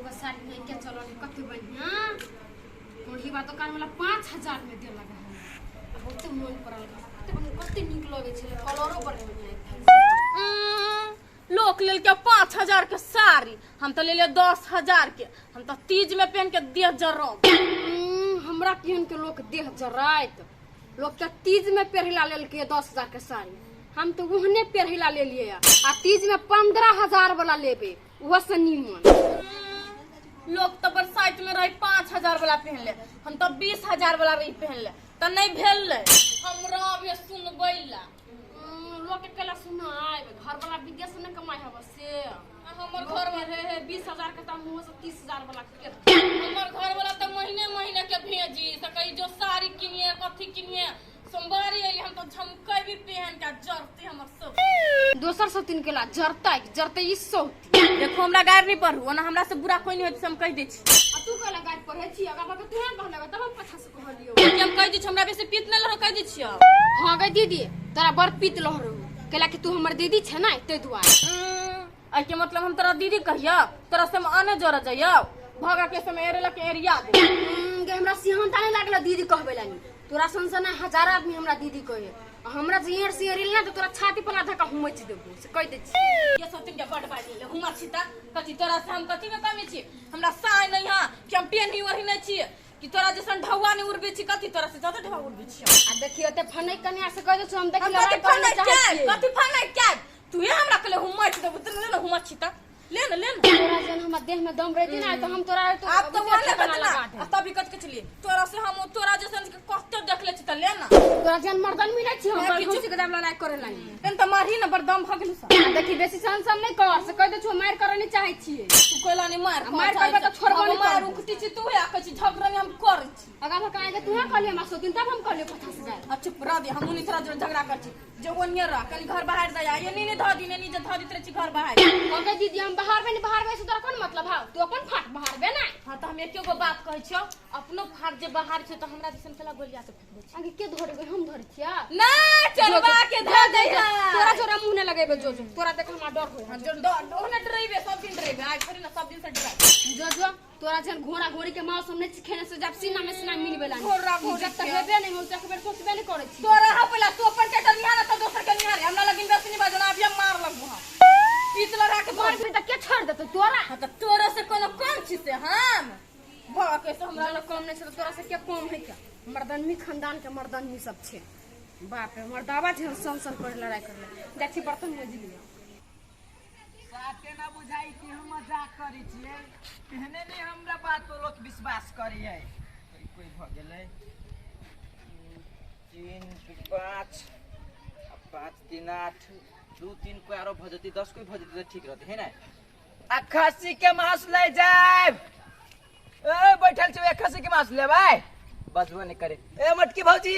एगो साड़ी लेके चलल कते बढ़िया मुरहीबा दोकान वाला 5,000 में देलक हन। आ बहुते मोन पड़ल कते बढ़िया, कते नीक लगै छलै, कलरो बड़ बढ़िया। लोक लेलकै 5,000 के साड़ी, हम तऽ लेलियै 10,000 के। हम तऽ तीज में पहन के देह जरब। हमरा केहन के लोक देह जराइत। लोक के तीज में पेरहिला लेलकै 10,000 के साड़ी, हम तऽ ओहने पेरहिला लेलियै आ तीज में 15,000 वाला लेबै, ओहो से नीमन। लोक तऽ बरसाइत में रही 5,000 वाला पहनले, हम तऽ 20,000 वाला रही पहनले तऽ नहीं भेल हमरा अभी सुनबै ला। लोक के केला सुनायब, घर वाला विदेश ने कमाइ हब से आ हमर घर घर रहे है 20,000 के, तऽ मुँह से 30,000 वाला के। हमर घर वाला तऽ महीने महीने के भेजी से कही जो साड़ी किनिए, कथी किनिए। सोमवारी अइली, हम तऽ झमकै भी पहन के जरती हमर सब। दोसर सब तीन केला जरतै, जरतै ई सौती। देखो, हमरा गारि नहीं पढ़ू, ओना हमरा से बुरा कोई नहीं होत से हम कहि दै छी। आ तू केला गारि पढ़ै छी? आगा बाबा तू कहलक तब हम पाछा से कहलियौ। कि हम कहि दै छी, हमरा बेसी पीत नहि लहरो, कहि दै छियौ। हाँ गै दीदी, तोरा बड़ पीत लहरो, केला कि तू हमर दीदी छै ने, ताहि दुआरे। एहिके मतलब हम तोरा दीदी कहियौ? तोरा से हम आने जोड़ा जइयौ भगा के समय एरे लके एरिया दे। गे, हमरा सिहनता नहीं लागल दीदी कहबै लानी। तोरा सन सन हजार आदमी हमरा दीदी कहे, आ हमरा जे एड़ से एरिल ना तऽ तोरा छाती पर धक्का हुमच देबो, से कहि दै छी। ये सब तिनके बड बाजि गेलै हुमा छी त कथी तोरा से हम कथी में कमी छी? हमरा साय नहीं हा कि हम पेन्ही ओढ़ी नहीं छी कि तोरा जैसन ढौआ नहीं उड़बै छी? कथी तोरा से ज्यादा ढौआ उड़बै छी? आ देखियो ते फनै कन्या से कहि दै छी, हम देखि हम लड़ाई कथी करऽ फनै चाहै के छियै। कथी फनै के? तू ये हमरा कहले हुमच देबो, तू ले ना, हुमच छी त ले ना, ले ना। तोरा जन हमर देह में दम रहती ना तऽ हम तोरा तो आब तो अभी वाला ठेकाना कतना लगा दे। आ तभी कथ के चलिए तोरा से हम तोरा जैसन के कते देख ले छी त ले ना। तोरा जन मर्दन मिलै छी हम मैं किछु- खुशी के दाम लड़ाई करे लागी। तन त मारही ना, बड़ दम भ गेलौ सा। आ देखी, बेसी सन सन नहीं कर, से कहि दै छियौ, मारि करऽ नहीं चाहै छियै। तू कहला नहीं मार आ मार करबै तऽ छोड़बो नहि मार करबै। उकटी छी तू है, कहै छी झगड़ा नहीं हम करै छी। आगा भका के तू कहलियै हमरा सोतिन, तब हम कहलियै पथा से गाय। आ चुप रह दे, हम उन्हीं तोरा जोरे झगड़ा कर छी जे ओनिये रह, कनी घर बाहर दे आ ये नी धऽ दी, नी जे धऽ दैत रहै छी घर बाहर। कहकै दीदी, हम बाहर नहीं बाहर से तोरा कोन मतलब हौ? तू अपन फाट बाहर बे ना। हाँ तऽ हम एके गो बात कहै छियौ, अपनो फाट जे बाहर छै तऽ हमरा दिसन केला गोलिया से फेकबै छै? आगे के धरबै? हम धरै छियै? ना, चलबा के धऽ दै है। तोरा जोरा मुंह नहि लगेबै, जो जो, तोरा देख हमरा डर होय। हाँ, जो डर ओहने डरेबे, सब दिन डरेबे, आइ थोड़ी ना, सब दिन से डराबे। जो जो, तोरा जन घोड़ा घोड़ी के मांस हम नहीं खेने से जब सीना में सीना मिलबे लानी। घोड़ा घोड़ी जब तक के। हेबे नहीं हो तक बेर सोचबे नहीं करै छी। तोरा हा पहिला तू अपन टेटर निहार त दोसर के निहारे। हमरा लगिन बेसी नहीं बाजना, अभी हम मार लगबो। हम पीत लड़ा के मार मार भी त के छोड़ देतौ तोरा? हाँ त तोरा से कोनो कम छी से हम भगा के से हमरा हमरा कम नहीं छै तऽ तोरा से के कम है? क्या मर्दनमी खानदान के मर्दनमी सब छै? बाप रे, मर्दावा जे सन सन कर लड़ाई करले। जाइ छी बर्तन मजि लिअ। साफे ना बुझाई कि हम मजाक करै छियै। एहने नहि हमरा बात पर लोक विश्वास करै है। कोई कोई भऽ गेलै 3 5 आ 5 3 8 2 3 कोई आरो भऽ जेतै, 10 कोई भऽ जेतै तऽ ठीक रहतै, है ने? आ खस्सी के मांस ले जायब। ए बैठल छै, खस्सी के मांस लेबै? बजबो नहि करे। ए मोटकी भौजी,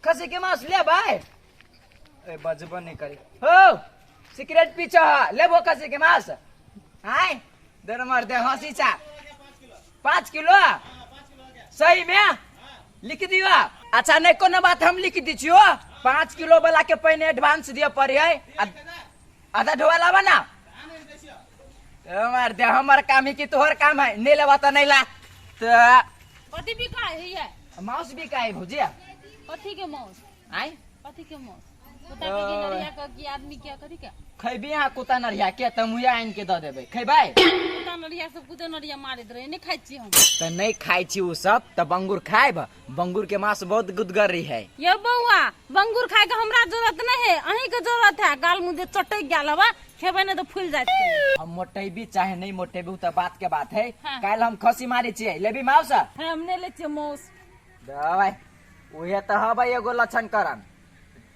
खस्सी के मांस लेबै? ए बजबो नहि करे। हो सिगरेट पीछ लेबो खस्सी के मांस? आय दर मर दे हंसी चा। 5 किलो सही में लिख दियो। अच्छा नहीं कोनो बात, हम लिख दी छियो। 5 किलो वाला के पहिने एडवांस दिए पड़ी है, आ आधा ढोआ लावा ना। मार दे, हमर काम है कि तोहर काम है? नहीं लेवा तो नहीं ला। तो कथी बिकाय है? मांस बिकाय भौजी। कथी के मांस? आय? कथी के मांस? कुत्ता के कि नरिया के कि आदमी के, कथी के? खैबी अहाँ कुत्ता नरिया के तऽ मुया आनि के दऽ देबै, खैबै? कुत्ता नरिया सब कुत्ते नरिया मारैत रहे, नहि खाइ छी हम। तऽ नहि खाइ छी ओ सब तऽ बंगुर खायब। बंगुर के मांस बहुत गुदगर है। ये बौआ, बंगुर खाय के हमरा जरूरत नहीं है, अहीं के जरूरत है। गाल मुंह जे चटक गेल हवा, खेबै नहीं तो फूल जात। हम मोटेबी चाहे नहीं मोटेबी, उ तऽ बात के बात है। हाँ। काल्हि हम खसी मारै छियै, लेबी मांस? है, हम नहीं ले छियै मांस। दवाई उहे तऽ हबै एगो लक्षण करन,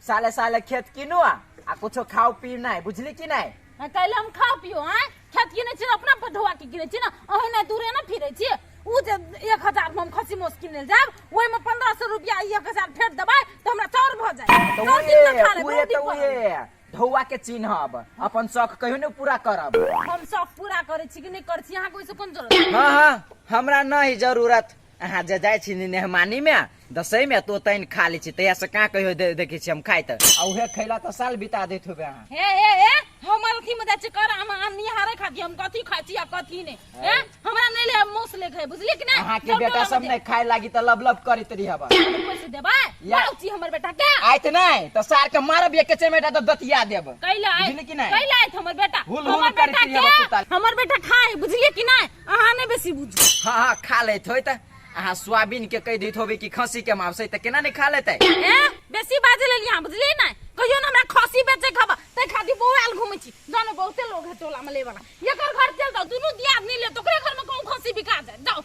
साले साले खेत किनू आ कुछो खाओ पी नहीं, बुझली कि नहीं? हाँ, काल्हि हम खाओ पियो। आँय, खेत किनै छी अपना पर ढोआ के किनै छी ना, अहीं नहि दूरे ना फिरै छी। उ जे 1000 में हम खस्सी मांस किनै जायब, ओहिमे 1500 रुपया 1000 फेर देबै तऽ हमरा चाउर भऽ जायत। तऽ चाउर उहे किन खा लेबै, उहे बहुत तऽ दिन पर। उहे ढौआ के चिन्हब, अपन शौक कहियो नहीं पूरा करब। हम शौक पूरा करै छी कि नहि करै छी, अहाँके ओहिसँ कोन जरूरत? हाँ हाँ, हमरा नहीं जरूरत। अहाँ जे जाइ छी मेहमानी में दसई में तो तैन खा लै छी तहिया से कहाँ कहियो देखै छी हम खाइत आ उहे खैला तऽ साल बिता दैत होबै अहाँ। हे हे हे, हमर अथी में जाइ छी कर हम निहारे खाती हम कथी खाइ छी आ कथी नहि। हे हमरा नहि ले मौस ले खाइ, बुझली कि नहि? अहाँ के जाउ बेटा टोला सब में नहि खाय लागी तऽ लब लब करैत रहिहब। पैसा देबै? या- बाउ छी हमर बेटा के। आयत नहि तऽ सार के मारब एक चमेटा तऽ दतिया देब। कैला आयत? बुझली कि नहि? कैला आयत हमर बेटा? हुल हुल हमर करैत बेटा रहिहब के कुत्ता। हमर बेटा खाय, बुझलिए कि नहि? अहाँ नहि बेसी बुझू। हाँ हाँ खा लैत होय तऽ अहाँ सोयाबीन के कहि दैत होबै कि खस्सी के मांस है तऽ केना नहि खा लेतै? ए बेसी बाजे लेलियै अहाँ, बुझलियै नहि? कहियो ने हमरा खस्सी बेचे खबा तै खातिर बौआल घुमै छी। जानो बहुते लोग है टोला में ले वाला, एकर घर चल जाओ, दुनू दियादनी ले तो ओकरे घर में कहूँ खस्सी बिका जाए, जाओ।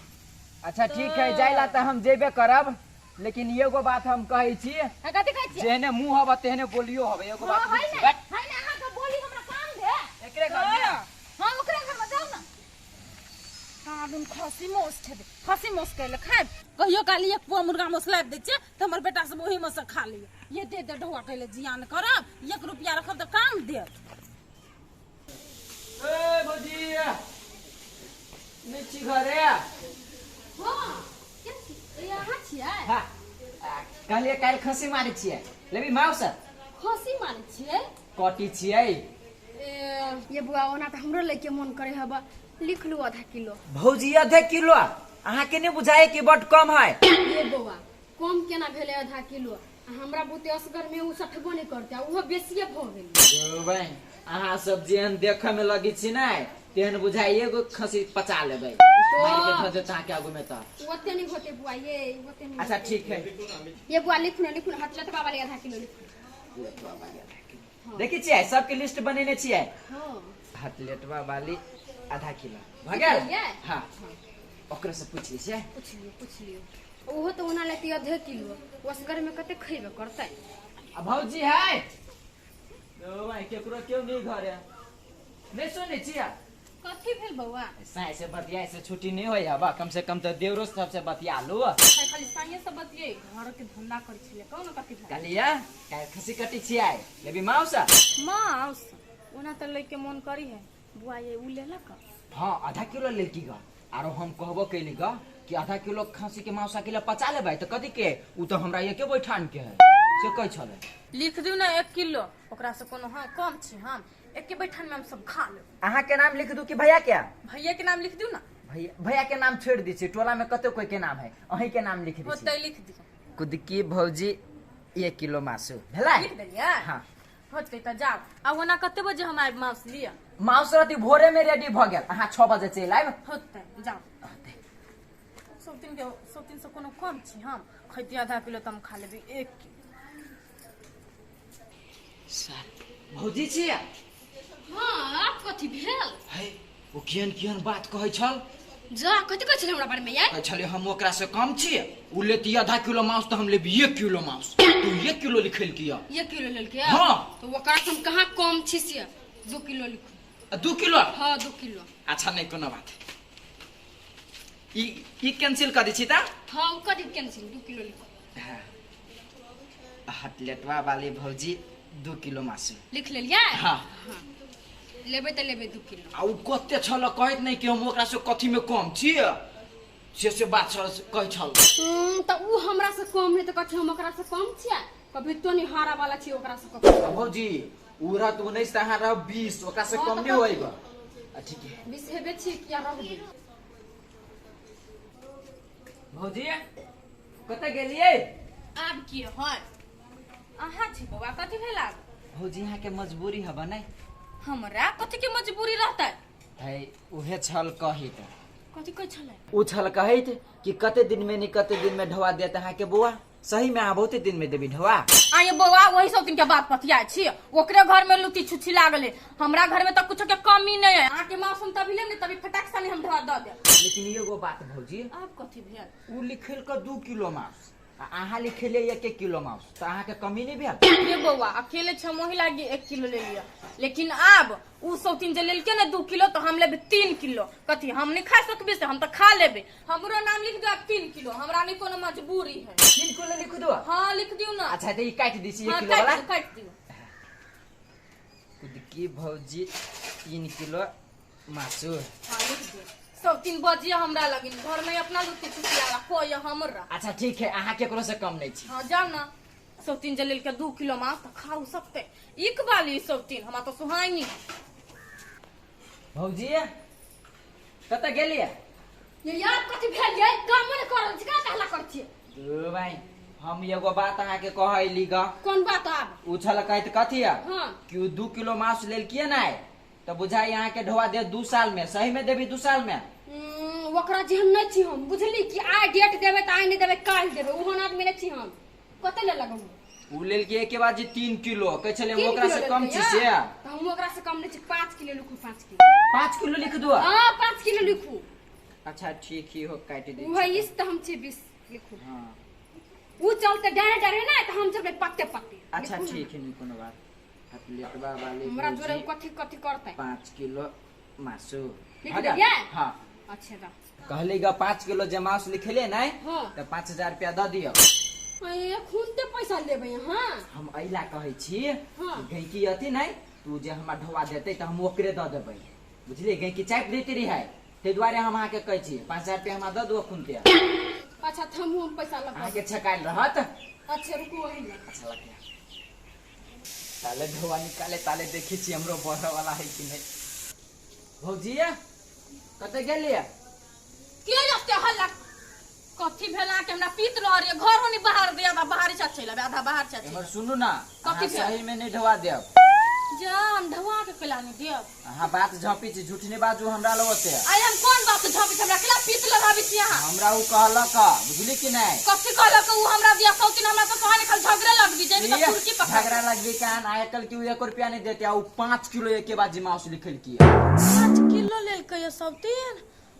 अच्छा ठीक है, जाइला तऽ हम जेबे करब, लेकिन एगो बात हम कहै छी। हाँ, कथी कहै छी? जेहने मुंह हबे तेहने बोलियो हबे, एगो बात हाँ, है ने, है ने, अहाँ के बोली हमरा काम दे। एकरे घर में? हाँ, ओकरे घर में जाओ ना। कादुन खस्सी मौस खेबै, खस्सी मौस कैले खायब? कहियो काली एक पुआ मुर्गा मौस लाबि दै छियै तऽ हमर बेटा सब ओही में से खा लैया। ये दे दे ढौआ कैले जियान करब, 1 रुपया रखब तऽ काम देत। ए भौजी, नहि छी घरे? हाँ, के छी? ए, अहाँ छियै? हाँ, कहलियै काल्हि खस्सी मारै छियै, लेबी माउस? खस्सी मारै छियै? कटी छियै। ए, ये बुआ ओना तऽ हमरो लैके मोन करे हबा, लिख लू आधा किलो। भौजी आधे किलो अहाँ के नहीं बुझाए कि बड कम है? ये बौआ कम केना भेलै आधा किलो? आ हमरा बुते असगर में उ सठबो नहीं करते, आ उहो बेसिए भऽ गेलै। अहाँ सब जेहन देखे में लगी छी ने तेहन बुझाइ एगो खसी पचा लेबै। मारि के धऽ देत अहाँके आगू में तऽ। ओते नहीं होते बुआ, ये ओते नहीं अच्छा होते। ठीक है। ये बुआ लिखू ना, लिखू ना, हटलतबा वाली आधा किलो लिखू। देखै छियै सबके लिस्ट बनेने छियै। हाँ। हटलेटवा वाली आधा किलो भऽ गेल? बुझलियै? हाँ। ओकरे से पूछ लै छियै। पूछ लियौ, पूछ लियौ। ओहो तऽ ओना लेती आधे किलो, असगर में कते खैबे करतै? आ भौजी है ओ भाई, केकरो केओ नहीं घरे नहीं सुनै छियै? कथी भेल बौआ? साँय से बतियाए से छुट्टी नहीं होय हबा, कम से कम तऽ देवरो सबसे बतिया लू। खाली साँये से बतिये, घर के धंधा करै छलै, कहू ने कथी भेल? कहलियै काल्हि खस्सी कटी छियै, लेबी माउस? माउस ओना तऽ लैके मोन करी है बुआ, ये उ लेलक? हाँ आधा किलो लेलकी ग, आरो हम कहबो कैली ग कि आधा किलो खस्सी के माउस अकेले पचा लेबै तऽ कथी के, उ तऽ हमरा एके बैठान के है से कहै छलै। लिख दियौ ने 1 किलो, ओकरा से कोनो हाँ कम छी, हम एके बैठान में हम सब खा लेब। अहाँ के नाम लिख दू कि भैया के? भैया के नाम लिख दियौ ना। भैया के नाम छोड़ दै छी, टोला में कते कोई के नाम है, अहीं के नाम लिख दै छी। होतै लिख दियौ। कुदकी भौजी 1 किलो मासु भेलै? लिख देलियै? हाँ। होतै तऽ जाउ। आ ओना कते बजे हम आबि माउस लिअ? माउस रहती भोरे में रेडी भऽ गेल, अहाँ 6 बजे चलि आयब। होतै जाउ। होतै। सब दिन के सब दिन से कोनो कम छी हम? खैती आधा किलो तऽ हम खा लेबै 1 किलो। सर भौजी छियै? हाँ, आब कथी भेल? है ओ केहन केहन बात कहै छल? जा कथी कहै छलै हमरा बारे में यार? कहै छलै हम ओकरा से कम छियै, उ लेती आधा किलो माउस तऽ हम लेबी 1 किलो माउस, तू 1 किलो लिखेलकी यऽ। 1 किलो लेलकै? हाँ। तऽ ओकरा से हम कहाँ कम छी से 2 किलो लिखू। आ 2 किलो? हाँ 2 किलो। अच्छा नहीं कोनो बात, ई कैंसिल कर दै छी तऽ? हाँ उ कर दी कैंसिल, 2 किलो लिखू। हाँ। हटलेटवा वाली भौजी 2 किलो मासु लिख लेलियै? हाँ। हाँ। लेबै तऽ लेबै 2 किलो। आ उ कते छल कहैत नहि कि हम ओकरा से कथी में कम छियै, से बात छल कहै छल। तऽ उ हमरा से कम नहि तऽ कथी हम ओकरा से कम छियै? कभी तो नहीं हारा वाला छियै ओकरा से कभी। आ भौजी उ रहत 19 तऽ अहाँ रहब 20, ओकरा से हाँ, कम तऽ नहि होइब। आ ठीक है। 20 हेबे छी किया रहबै? भौजी कतऽ गेलियै? आब की है? अहाँ छी बौआ, कथी भेल आब? भौजी अहाँ के मजबूरी हबा नै? हमरा कथी के मजबूरी रहतै? है उहे छल कहैत। कथी कहै छलै? उ छल कहैत कि कते दिन में नहीं कते दिन में ढवा देत अहाँ के बौआ, सही में अहाँ बहुते दिन में देबी ढवा। आ ये बौआ वही सब दिन के बात पतिया छी, ओकरे घर में लुटी छुछी लागले, हमरा घर में तऽ कुछो के कमी नहीं है। अहाँ के मौसम तभी लेब ने तभी फटाक से हम ढवा दऽ देब। लेकिन एगो बात भौजी, आब कथी भेल? उ लिखेल के 2 किलो माउस आ अहाँ लिखेलियै 1 किलो माउस, तऽ अहाँ के कमी नहीं भेल? ये बौआ अकेले छ मोही लागी 1 किलो ले लिअ, लेकिन आब उ सौतीन जे लेलकै ने 2 किलो तऽ हम लेबै 3 किलो। कथी हम नहीं खा सकबै से? हम तऽ खा लेबै। हमरो नाम लिख दियौ 3 किलो, हमरा नहीं कोनो मजबूरी है। 3 किलो लिख दियौ? हाँ लिख दियौ ना। अच्छा तऽ ई काटि दै छी 1 हाँ, किलो वाला। काटि दियौ। कुदकी भौजी 3 किलो मासु। हाँ लिख दियौ। सब तीन बजिए हमरा लगिन घर में अपना लुत्ती खुशियाला कोई हमरा। अच्छा ठीक है, अहाँ केकरो से कम नहीं छी। हाँ जाओ ना, सब तीन जलेल के 2 किलो मांस तो खाऊ सकते। एक बाली सब तीन हमरा तो सुहाई नहीं। भौजी कतऽ गेलियै? ये यार कथी भेल ये? काम नहि करल छी का हल्ला कर छी? दू भाई हम एगो बात अहाँ के कहैली ग। कोन बात आब? उ छल कहैत कथी है? हाँ। कि उ 2 किलो मांस लेलकिए नै त बुझाई अहाँ के ढोआ दे 2 साल में। सही में देबी 2 साल में? ओकरा जेहन नहीं छी हम, बुझली कि आइ डेट देबे त आइ नहीं देबे काल्हि देबे, ओहन आदमी नहीं छी हम। कते ले लगौ? उ लेलकिए के बाद जे 3 किलो कहै छलै तीन ओकरा से किलो कम छी लेलकै, से। त हम ओकरा से कम नहीं छी, 5 किलो लिखू। 5 किलो। 5 किलो लिख दो? हां 5 किलो लिखू। अच्छा ठीक ही हो, काट दे। वह इस त हम छी 20 लिखू। हां उ चलते डरे डरे ना त हम चलबे पत्ते पत्ते। अच्छा ठीक है, नहीं कोनो बात। प्लेटवा वाले हमरा जोरे कथी कथी करते? 5 किलो मासु लिख दिया? हां अच्छा दा कहली ग 5 किलो जे मांस लिखले नै हां त 5000 रुपया द दियो। ए खून ते पैसा लेबे? हां हम अइला कहै छी हां गैकी अथी नै तू जे हमरा ढोआ देतै त हम ओकरे द देबै, बुझलियै? गैकी चापि देते रहै तै दुआरे हम अहाँ के कहै छी 5000 रुपया हमरा द दो खून ते। अच्छा थमू हम पैसा लगा अहाँ के छकायल रहत। अच्छा रुकू वही ना। अच्छा लगे ताले ढोआ निकाले ताले देखी छी हमरो बढ़े वाला है कि नहीं। भौजी कतऽ गेलियै? के जते हल्ला कथी भेला के हमरा पीत रह रे घर होनी बाहर दे आधा बाहर चा चलि आबे आधा बाहर चा चलि। एमहर सुनू ना, कथी अहाँ भेल? सही में नहीं ढोआ देब। जा हम ढोआ के केला नहीं देब। अहाँ बात झाँपी छी, झूठ नहीं बाजू हमरा लग ओते। आइ हम कोन बात झाँपी छी, हमरा केला पीत लगाबी छी अहाँ? हमरा उ कहलक, बुझली कि नहीं? कथी कहलक उ हमरा दिया सौतीन? हमरा तो कहानी खाली झगड़े लगबी जेबी त ये, कुर्सी पकड़। झगड़ा लगबी कान आइ कल की 1 रुपया नहीं देते आ उ 5 किलो एके बाजी मांस लिखल की। 5 किलो लेलकै ये सौतीन,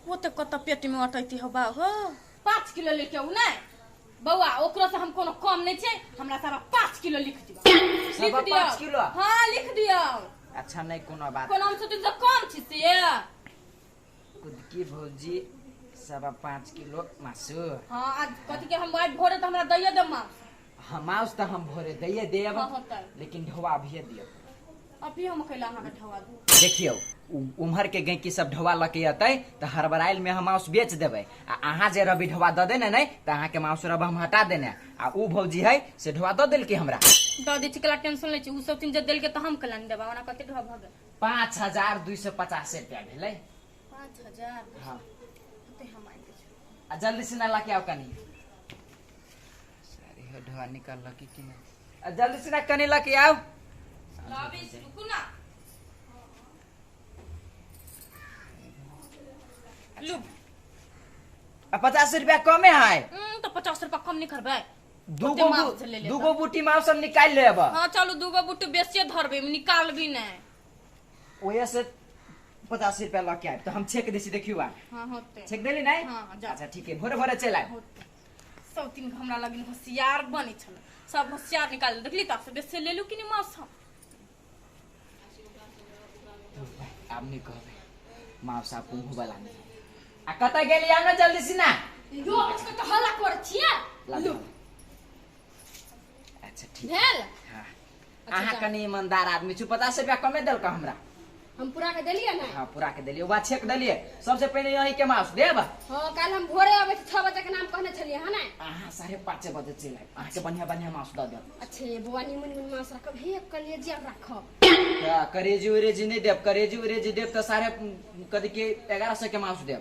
वो ते कत पेट में अटैती हो बा हो। 5 किलो लेके उ नहीं बौआ, ओकरो से हम कोनो कम नहीं छै, हमरा सारा 5 किलो लिख दियो। लिख सवा दियो। 5 किलो? हां लिख दियो। अच्छा नहीं कोनो बात। कोनो हम सोचै से कम छी से। कुदकी भौजी 5.25 किलो मासु। हां आज कथी के हम आइ भोरे त हमरा दैये दे मांस। हां मांस त हम भोरे दैये देब। हां होतै। लेकिन ढोआ अभिये दियो। अभी हम कैला अहाँ के ढोआ दू। देखियौ उम्हर के गैकी सब ढोआ लऽ के अतै त हड़बड़ाइल में हम मांस बेच देबै आ अहाँ जे रवि ढोआ दऽ देने नै त अहाँ के मांस रब हम हटा देने आ उ भौजी है से ढोआ दऽ देलकै हमरा। दऽ दै छी केला टेंशन लै छी, उ सब तीन जे देलकै त हम केला नहि देबै, ओना कते ढोआ भऽ गेल? 5250 रुपया भेलै। 5000? हां ओते हम आनि दै छी। आ जल्दी से ना लऽ के आउ कनी। सारी हो ढोआ निकाललक कि नहि? आ जल्दी से ना कनी लऽ के आउ। लाबै छी, रुकू ना। लू। आ 50 रुपया कमे है। तो 50 रुपया कम नहीं करबै। दूगो ओते मांस ले लेता। दूगो बूटी मांस हम निकाल लेब। हाँ चलू दूगो बूटी बेचिए धरबै, निकालबी नहीं। ओहे से 50 रुपया लऽ के आयब तो हम छेक दै छी, देखियौ आ। हाँ होते। छेक देली नहीं? हाँ, जा। अच्छा ठीक है, भोरे भोरे चलि आयब। होते। सब दिन हमरा लगिन होशियार बनै छल, सब होशियार निकाल देखली तब से बेसी लेलू कि नहीं मांस हम। आब नहीं कहबै मांस आब कुम्हू वाला नहीं। आ कतऽ गेली आब ना जल्दी से ना। यो बच के तऽ हल्ला करै छियै। लू। अच्छा ठीक भेल? हाँ। अच्छा, अहाँ जा। कनी ईमानदार आदमी छी, 50 रुपया कमे देलक हमरा। हम पूरा के देलियै ना? हाँ पूरा के देलियै, ओकरा छेक देलियै। सबसे पहिले यही के मांस देब। हाँ काल्हि हम भोरे अबै छी, 6 बजे के नाम कहने छलियै हँ ने? अहाँ 5:30 बजे चलि आयब, अहाँके बढ़िया बढ़िया मांस दऽ देब। अच्छा ये बौआ निमन निमन मांस राखब, हे कलेजी राखब। हाँ, करेजी उरेजी नहीं देब, करेजी उरेजी देब तऽ साढ़े कथी के 1100 के मांस देब।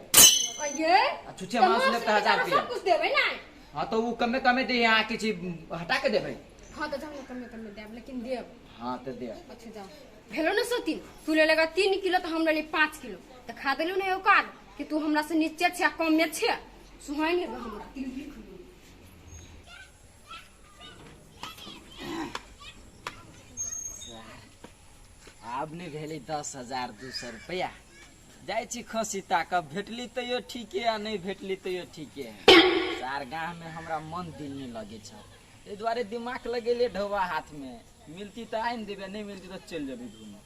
अये? आ छुच्छे मांस लेब तऽ 1000 रुपया। सब कुछ देबै ना? हाँ तो उ कमे कमे दे, अहाँ किछु हटा के देबै। हाँ तऽ जाउ ने कमे कमे देब, लेकिन देब। हाँ तऽ देब। अच्छा जाउ। भेलो ने सोती, तू ले लेगा 3 किलो तो हम लेली 5 किलो, तो खा देलू ने औकात कि तू हमरा से नीचे छे कम में छे, सुहाइन लेबे हमरा। आब नहि भेलै 10,200 रुपया। जाइ छी खसी ताकब, भेटली तैयो ठीके आ नहि भेटली तैयो ठीके है। सार गाँव में हमरा मन दिल नहीं लगे छौ, एहि दुआरे दिमाग लगेलियै ढोबा हाथ में, मिलती तऽ आनि देबै, नहीं मिलती तऽ चलि जेबै घूमे।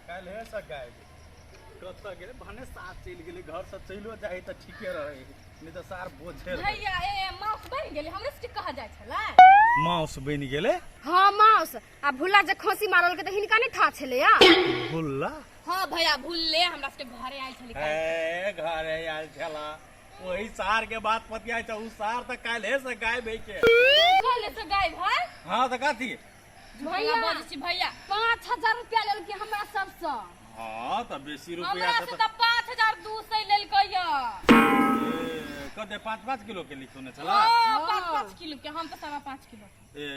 काल्हि हे सगाइ। कतऽ गेलै भने साथ चलि गेलै घर से चलियो जाइ तऽ ठीके रहै नहि तऽ सार बोझे रहै। भैया ए माउस बनि गेलै हमरे से कहा जाइ छलै माउस बनि गेलै हाँ माउस आ भुला जे खोसी मारल के तऽ हिनका नहि था छलै या भुल्ला हां भैया भूलले हमरा सबके घरे आयल छलै ए घरे आयल छला वही सार के बात पतियाइ छै उ सार तऽ काल्हे से गायब है के काल्हे से गायब है हाँ तऽ कथी भैया बजै छी भैया 5000 रुपया लेलकै हमरा सबसँ हाँ तऽ बेसी रुपया हमरा से से तऽ तऽ 5200 लेलकै या ए, कते 5-5 किलो के लिखो ने छला हां 5-5 किलो के हम तऽ 5.25 किलो ए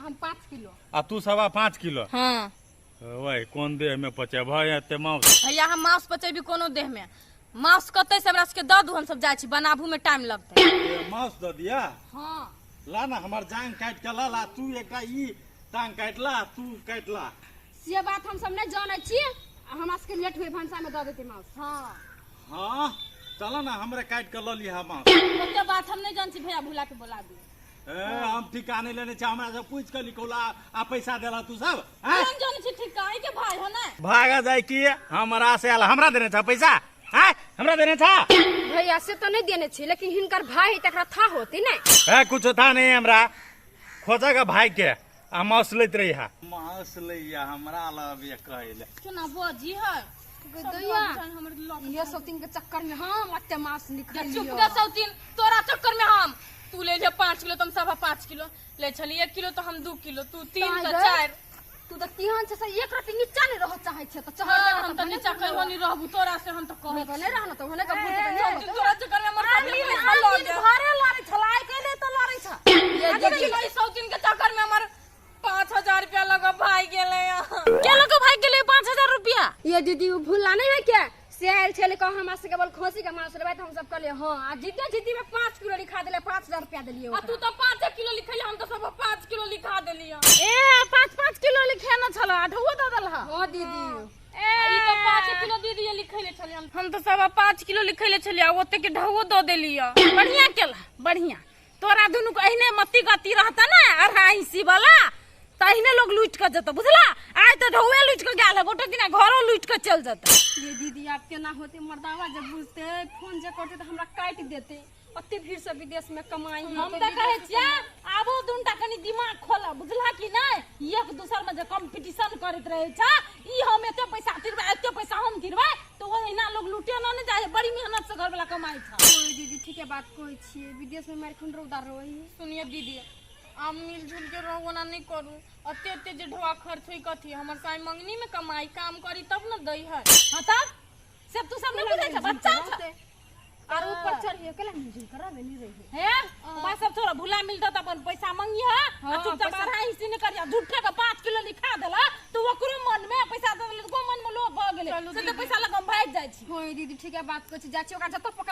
हम 5 किलो आ तू 5.25 किलो हां वही कोन देह में पचेबह एते माउस भैया हम माउस पचेबी कोनो देह में माउस कतै से हमरा सबके दऽ दू हम सब जाइ छी बनाबू में टाइम लगतै ए, माउस दऽ दिया हां ला ना हमर जांग काटि के ला ला तू एकटा ई टांग काटि ला तू काटि ला से बात हम सब नहि जानै छी आ हमरा सबके लेट हुए भनसा में दऽ देतै माउस हां हाँ चलो ना हमरे काटि के लऽ लिहा माउस ओते बात हम नहीं जान छी भैया भुला के बोला दी ए हम ठिका नहीं लेने छी हमरा से पूछ के लिखौला आ पैसा देला तू सब हैं? हम जान छी ठीक काहे के भाई हो ना भागा जाय की हमरा से आयल हमरा देने छ पैसा हैं हमरा देने छ भैया से तऽ नहि देने छी लेकिन हिनकर भाई है तकरा था होते ने ए कुछ था नहीं हमरा खोजा का भाई के आ माउस लैत रही हा माउस लैया हमरा लबे कहैले केना बजी है दैया हमर लग ये सब तीन के चक्कर में हम अते मांस निकल चुप गे सौतीन तोरा चक्कर में हम तू ले ले 5 किलो तुम 5.25 किलो ले छली 1 किलो तो हम 2 किलो तू 3 तो 4 तू तऽ केहन छै से एक रति नीचा नहि रहऽ चाहै छै तऽ चढ़ हाँ, हम तऽ नीचा कहियो नहीं रहबू तोरा से हम तऽ कहै नहि रहना तऽ ओहने के भूत तऽ नहि सौतीन तोरा चक्कर में हमर आन सब दिन पैसा आन लऽ दिन गेल घरे लड़ै छला आइ काल्हि तऽ लड़ै छ ये देखी ई सौतीन के चक्कर में हमर 5000 रुपया लगा भाई गेलै के लऽ कऽ भागि गेलै 5000 रुपया ये दीदी उ भूला नहीं है क्या से आयल छलै कह हमरा सबके बोल खसी के मांस लेबै तऽ हम सब कहलियै हँ आ जिद्दे जिद्दी में 5 किलो लिखा देलै 5000 रुपया देलियै आ तू तऽ 5 किलो लिखैले हम तऽ सब 5 किलो लिखा देलियै ए 5-5 किलो लिखेने छला अठवो दऽ देलह हँ दीदी ए ई तऽ 5 किलो दीदी लिखैले छलियै हम तऽ सब 5 किलो लिखैले छलियै आ ओते के ढौओ दऽ देलियै बढ़िया केला बढ़िया तोरा दुनू के अहिने मती गति रहता ना अढ़ाई सी वाला त अहिने लोग लूट के जतौ बुझला आइ तऽ ढौए लूट के गेल है गोटे दिना घरो लूट के चल जतौ ये दीदी आप केना होते मर्दावा जब बुझते फोन जे करते तऽ हमरा काटि देते ओते भीड़ से विदेश में कमाई है हम तऽ कहै छियै आबो दुनटा कनि दिमाग खोला बुझला कि नहि एक दोसर में जे कंपटीशन करैत रहै छ ई हम एते पैसा तिरबै एते पैसा हम तिरबै तऽ ओ एहिना लोग लूटे न ने जाइ है बड़ी मेहनत से घर वाला कमाई छ ओए दीदी ठीके बात कहै छियै विदेश में मारि खून रौदा रहै है सुनिए दीदी आब मिलजुल के रहू ओना नहीं करू अते अते जे ढोआ खर्च होई कथी हमर साई मंगनी में कमाई काम करी तब न दै है हाँ तब से तू सब नहीं बुझै छ बच्चा छ आर ऊपर चढ़िए केला मिलजुल कर रहबे नहीं रहिए हे बस सब थोड़ा भूला मिलता त अपन पैसा मंगिह आ हाँ, चुपचाप पैसा- अढ़ाई हिस्सी नहीं करिया झूठे के 5 किलो लिखा देला तो ओकरो मन में पैसा दे देले तो मन में लोभ भ गेलै चलू से दीदी। त पैसा लग हम भागि जाइ छी होय दीदी ठीके बात कहै छी जाइ छी ओकरा जतऽ पकड़